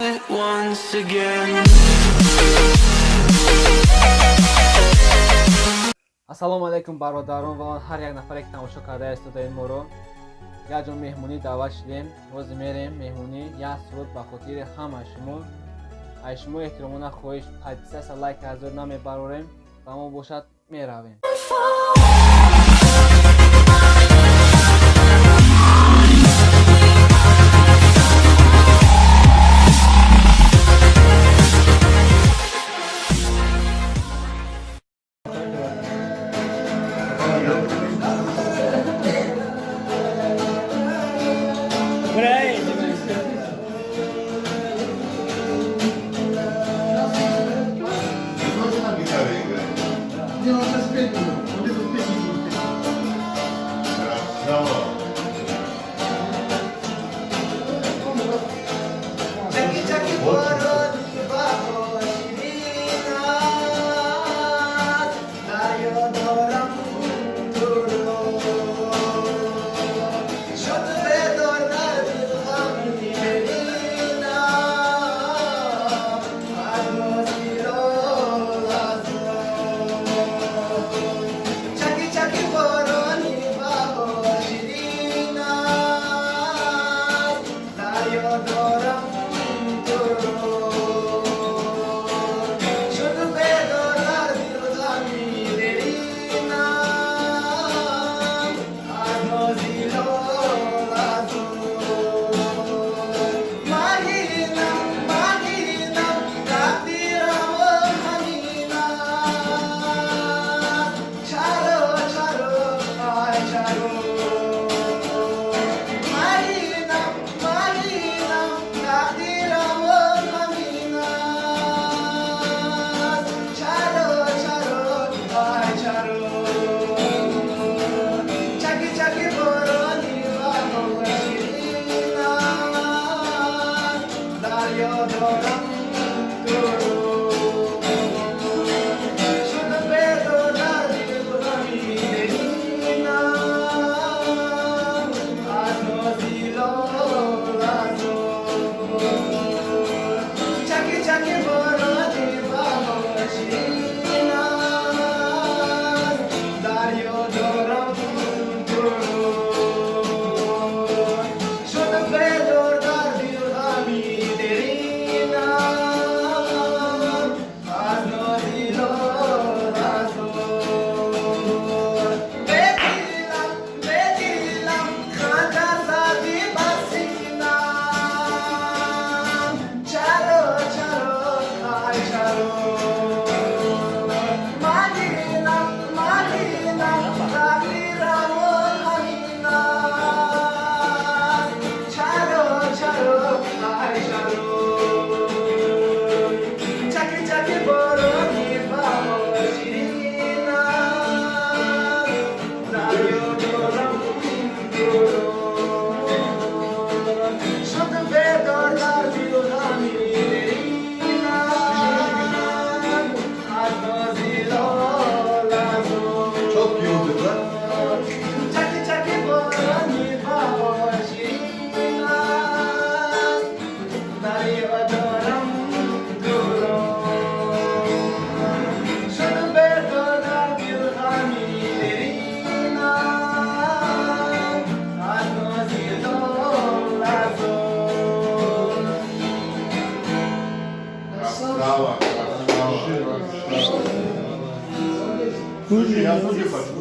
It once again. Ассалому алайкум, бародарон ва ҳар як нафаре, ки тамошо карда истодаед моро. Як ҷо меҳмонӣ даъват шудем, ҳозир мерем меҳмонӣ. Як суруд ба хотири ҳама шумо. Ай шумо эҳтиромона хоҳиш, подписаться, лайк аз ёд намебарорем ва мо бошад меравем. Ты тоже на гитаре играешь? Не, он сейчас петь будет. Вот эту песню будет петь. Красава. Чаки чаки борони бабоширинат, дарё дорам туро. Шуд бедор дар дил ғами деринам, аз нозиро азор. Чаки чаки борони бабоширинат, дарё дорам туро. Шуд бедор дар дил ғами деринам, аз нозиро азор. Маҳинам, маҳинам, тақдирам ҳамин аст. Чаро, чаро, ай чаро. Маҳинам, маҳинам, тақдирам ҳамин аст. Чаро, чаро, ай чаро. Чаки чаки борони бабоширинат, дарё дорам туро. Шуд бедор дар дил ғами деринам, аз нозило азор. Чаки чаки борони бабоширинат, дарё дорам туро. Шуд бедор дар дил ғами деринам, аз нозило азор. Бедилам, бедилам, ханҷар задӣ ба синам. Чаро, чаро, ай чаро. Маҳинам, маҳинам, тақдирам ҳамин аст. Чаро, чаро, ай чаро. Чаки чаки борони бабоширинат, дарё дорам туро. Шуд бедор дар дил ғами деринам, аз нозило азор. Четкий отзыв, да? Чаки чаки борони бабоширинат, дарё дорам туро. Шуд бедор дар дил ғами деринам, аз нозило азор. Красава, красава, красава. Слушай, я тоже хочу.